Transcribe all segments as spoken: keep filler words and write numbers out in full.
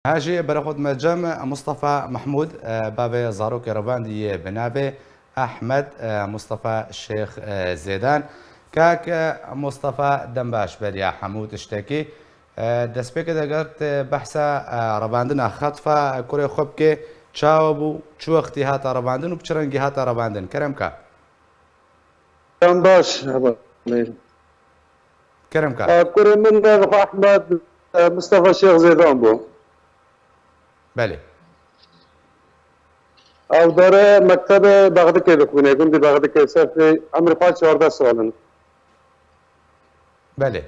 Ha jî berê xwe dime cem Mustafa Mehmûd, e, bavê zarokê revandî yê bi navê Ehmed, e, Mustafa Şêx, e, Zêdan. Kak, e, Mustafa, dem baş beriya hemû tiştekî. E, destpêkê de ger tu behsa, e, revandina Xetfa kurê xwe bikê, çawa bû, çi wextî hate revandin û bi çi rengî hate revandin? Kerem ka. Em baş, hevalên. Kerem ka. E, kurê min navê xwe Ehmed, e, Mustafa Şêx Zêdan bû. Belê. Ew dare mektebê Bexdikê dixwîne, gundî Bexdikê, serfê emrê xwe çardeh sal in. Belê.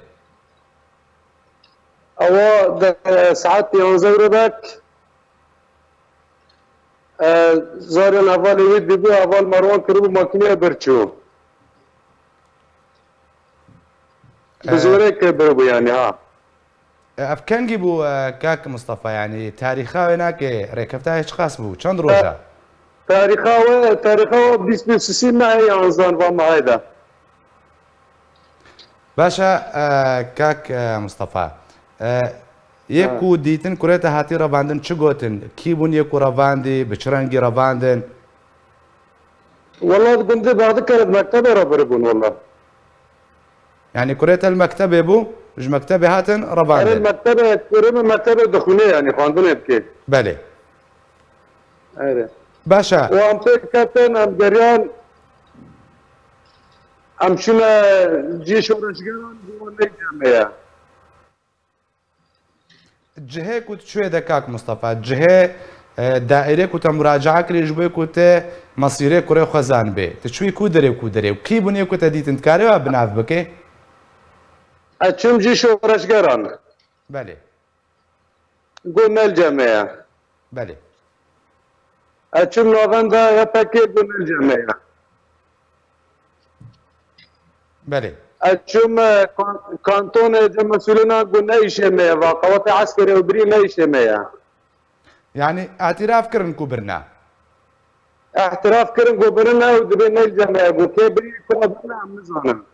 Ewa de, saet yanzeh rêbek, e, zarên hevalê wî dibû, heval me wan kiribû makîneya birçû. Bi E, zorê kiribû yani, ha. E, ev kengî bû, e, kak Mustafa, yani tarîxa wê nake, rêkefta hê çiqas bû, çend roja? Tarîxa we, tarîxa we bîst û sisî mehê yanzan va mehê de. Baş e, e, kak, e, Mustafa. E, yê Ha. ku dîtin kurê te hatî revandin çi gotin? Kî bûn yê ku revandî, bi çi rengî revandin? Wela di gundê Bexdikê re di mektebê re biribûn wela. Yani kurê te li mektebê bû, ji mektebê hatin Erê revandin. Mektebê, kurê min mektebê dixwîne yani xwendinê dike. Belê. Erê. Baş e. Û em pêk ketin, em geriyan, em çûne cihê şoreşgeran, bû ne cemê ye. Cihê ku tu çûyê de kak Mustafa, cihê, e, daîrê ku te muracae kirî ji bo ku te mesîrê kurê xwe zanibê. Tu çûyî ku derê û ku derê û kî bûn yê ku te dîtin dikarê we bi nav bike? Ez çûm cî şoreşgeran. Belê. Got nel cemê ye. Belê. Ez çûm navenda Y P G, got nel cemê ye. Belê. Ez çûm, e, kan-, kantonê de mesûlina got ne îşê me ye, va qewatê eskerê û birî ne îşê me ye. Yani îtiraf kirin ku birine? Îtiraf kirin ku birine û dibê nel cemê ye, got kê birî ku birine em nizanin.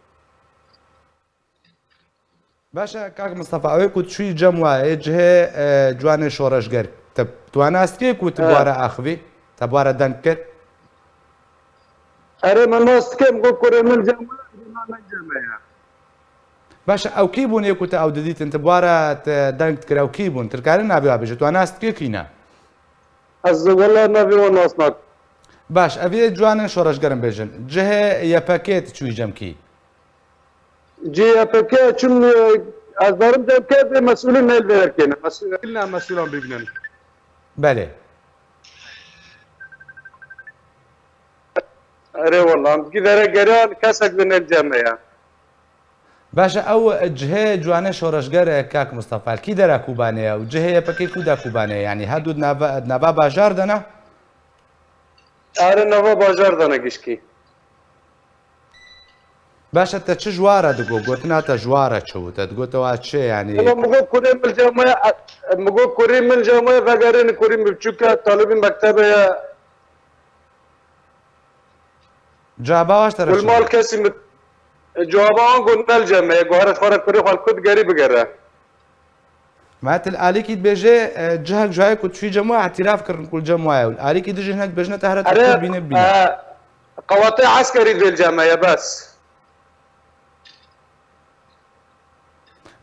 Baş e, kak Mistefa, ew ê ku tu çûyî cem wa, ê cihê, e, ciwanê şoreşger, te, tu nas dikê ku tu bi we re axivî, te bi we re deng kir? Erê, me nas dike, min got kurê min cem wa, min cem me ye. Baş e, ew kî bûn ê ku te ew didîtin, tu bi we re te deng dikir, ew kî bûn? Tu dikarin navê wa bêje, tu nas dikê kî ne? Ez wela navê wan nas nakim. Baş, ev ê ciwanên şoreşgerin bêjin. Cihê Y P G tu çûyî cem kî? Cihê Y P G çim, e, ez darim cem ke bê mesûlin nel vê derkêne. Mesûl ne mesûlan bibînin. Belê. Erê wela, em gî vere geriyan kesek bi nel cem me ya. Baş e, ew cihê ciwanê şoreşger e, kak Mistefa, li kî dera Kobanê ye û cihê Y P G ku da Kobanê ye? Yanî her du di nava, di nava bajar de ne? Erê, nava bajar de ne gişkî. Baş e, te çi ji wa re digot? Gotina te ji wa re çi bû? Te digot te wa çi, yanî? Ama min got kurê min cem me, min got kurê min cem me, vegerîn kurê min biçûk e, talibî mektebê ye. Cevaba waş te re çi? Kulmal kesî mit-, cevaba an got nel cem me, got here xwe re kurê xwe li ku digerî bigere. Ma tu li alîkî dibêje, e, cihek ji wayê ku tu çûyî cem wa îtiraf kirin ku li cem wa ye. Û li alîkî dijî hinek dibêjine te here te Erê, kur bîne bîne. E, qewatê eskerî dibê li cem me ye bes.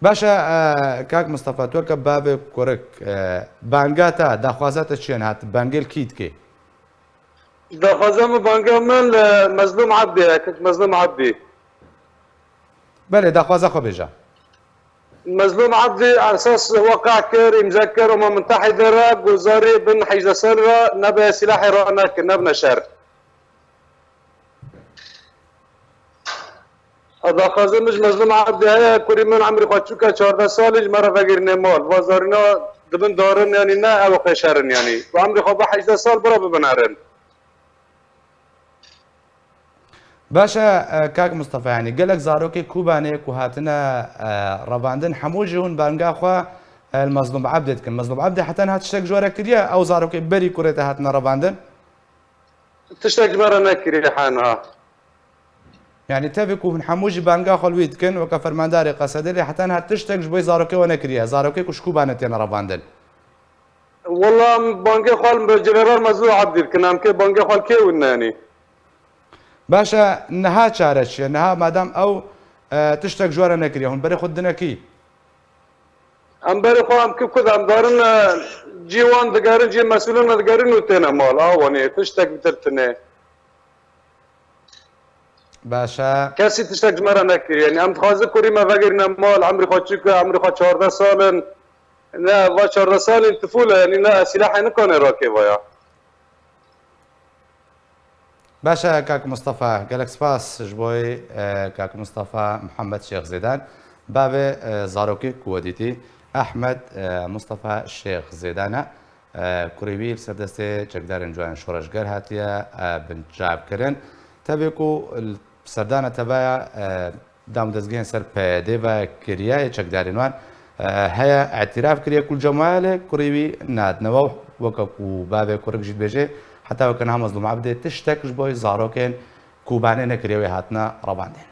Baş e, e, kak Mistefa, tu weke bavê kurik, e, banga te, daxwaza te çi ye niha, tu bangê li kî dikê? Daxwaza min, banga min li Mezlûm Ebdî ye, kek Mezlûm Ebdî. Belê, daxwaza xwe bêje. Mezlûm Ebdî esas weqî kir, îmza kir, Umem Mutehîde re, got zarê bin hejdeh sal re nebe silahê re nekin, nebine şer. Daxwazê min ji Mezlûm Ebdî heye, kurê min emrê xwe çûke çardeh salî, ji me re vegirîne mal. Va zarîna dibin darin, yanî ne ew qê şer in, yanî. Ku emrê xwe bi hejdeh sal bira bibin herin. Baş e, e, kak Mistefa, yanî gelek zarokê Kobanê ku hatine, e, revandin, hemû jî hûn banga xwe, e, li Mezlûm Ebdê dikin. Mezlûm Ebdê heta niha tiştek ji we re kiriye, ew zarokê berî kurê te hatine revandin? Tiştek ji me re nekiriye hena. Yanî tevî ku hûn hemû jî banga xwe li wî dikin, weke fermandarê Qesedê, lê heta niha tiştek ji bo zarokê we nekiriye. Zarokê ku ji Kobanê têne revandin. Wela em bangê xwe li General Mezlû Ebdî dikin, em kê bangê xwe li kê win nenî? Baş e, niha çare çi ye? Niha madem ew e, tiştek ji we re nekiriye, hûn berê xwe didine kî? Em berê xwe em ki ku em darin e, cî wan digerin, cî mesûlin digerin û têne mal. A wanê tiştek bitir tine. Baş e. Kesî tiştek ji me re nekiriye. Yanî em dixwazin kurî me vegerîne mal, emrî xwe çûk e, emrî xwe çardeh sal in. Ne, va çardeh salên tifûl e, yanî ne sîlehê nikane rakê vaya. Baş e kak Mustafa, gelek spas ji bo e, kak Mustafa Muhammed Şêx Zêdan, bavê e, zarokê ku we dîtî, Ehmed e, Mustafa Şêx Zêdan e, e, kurê wî li ser destê çekdarên cuyan şoreşger hatiye e, binçavkirin. Tevê ku li serdana tevaya e, dam û dezgehên ser P Y D ve kiriye yê çekdarên wan e, heye, îtîraf kiriye ku li Cemaê lê kurê wî nadineve û weke ku bavê kurik jî dibêje, heta weke niha Mezlûm Ebdê tiştek ji bo zarokên Kobanê nekiriye wê hatine revandin.